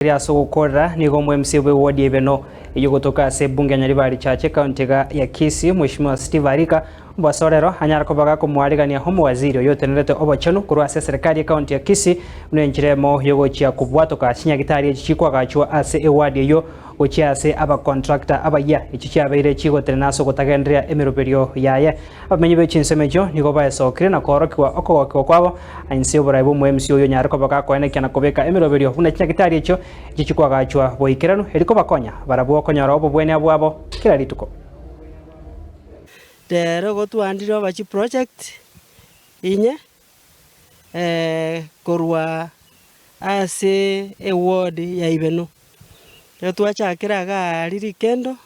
Ere ase ogokorera nigo omo-MC bw'ewodi ya Ibeno eyio gotoka ase ebunge ya Nyaribari Church ekaunti iga ya Kisii Mweshimiwa Steve Arika Mbasorero anyare koba gakomoarigania omowaziri oyio otenerete obochenu korwa ase eserekari ekaunti ya Kisii buna enchera emo yogochia kobwatoka chinyagitari echi chikwagachwa ase ewadi eyio gochia ase abacontractor abayia echio chiabeire chigotenena ase ogotagendereria emeroberio yaye. Abamenyi be chinsemo echio nigo baesokire na koorokigwa okogokigwa kwabo inse y'oborai bw'omoemisi oyio onyare koba gakoenekia na kobeka emeroberio buna chinyagitari echio echio chikwagachwa boikeranu, erio kobakonya barabwo konyora obobwenia bwabo kera rituko. Rero gotwandire oba chiproject inye korwa ase eward ya Ibeno. Ekero twachakire igaa aria rikendo,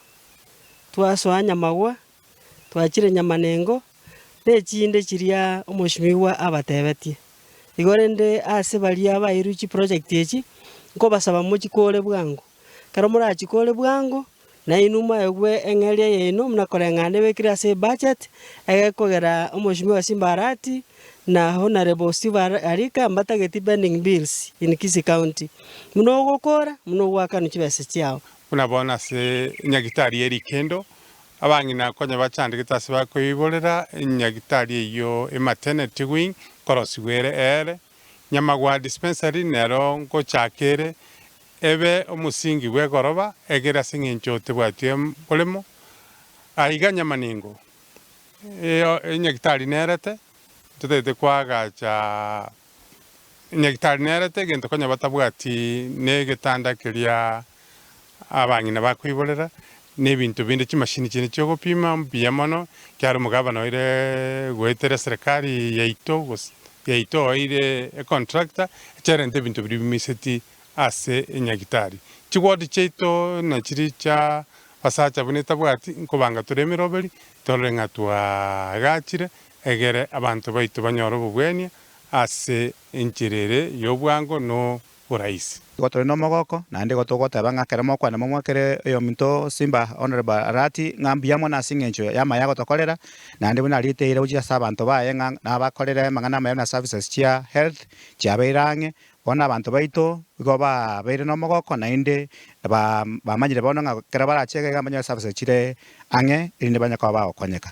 twasoa Nyamagwa, twachire Nyamanengo, na echinde chiria omoshimiwa abatebetie. Igo rende ase baria bairwe chiproject echi, nkobasaba mochikore bwango. Ekero morachikore bwango, nainwe moegwe eng'eria yaino buna koreng'ana ebekire ase ebudget, egekogera omoshimiwa Simba Arati na Honourable Steve Arika mbatageti pending bills in Kisii County. Buna ogokora, buna ogoakanwa chibesa chiao. Buna bono ase nyagitari ye rikendo, abang'ina konya bachandegete ase bakoiborera nyagitari eyio e maternity wing nkorosigwa ere ere. Nyamagwa dispensary nero ngochaka ere ebe omosingi bw'egoroba egere ase eng'encho tebwati boremo. Aiga Nyamanengo enyagitari nerete totagete koagacha enyagitari nerete egento konya batabwati na egetanda keria abang'ina bakoiborera na ebinto binde chimashini chinde chiogopima mbuya mono ekiagera omogabana oire goetera eserekari yaito gose yaito oire econtractor echerente ebinto biria bimiseti ase enyagitari. Chiward chiaito nachiri chia basacha buna etabwati nkobanga tore emeroberi torore ng'a twaagachire egere abanto baito banyore obobwenia ase enchera ere y'obwango no boraisi. Igo tore nomogoko, naende igo togoteba ng'a ekero mokwana momwakere oyominto Simba Honourable Arati ng'a mbuya mono ase eng'encho y'amaya agotokorera, naende buna ariteire gochia ase abanto baye ng'a nabakorere amang'ana amaya buna services chia health chiabeire ang'e, bono abanto baito igo babeire nomogoko naende bamanyire bono ng'a ekero barache iga iga mbanyore services chire ang'e erinde banye koba bagokonyeka.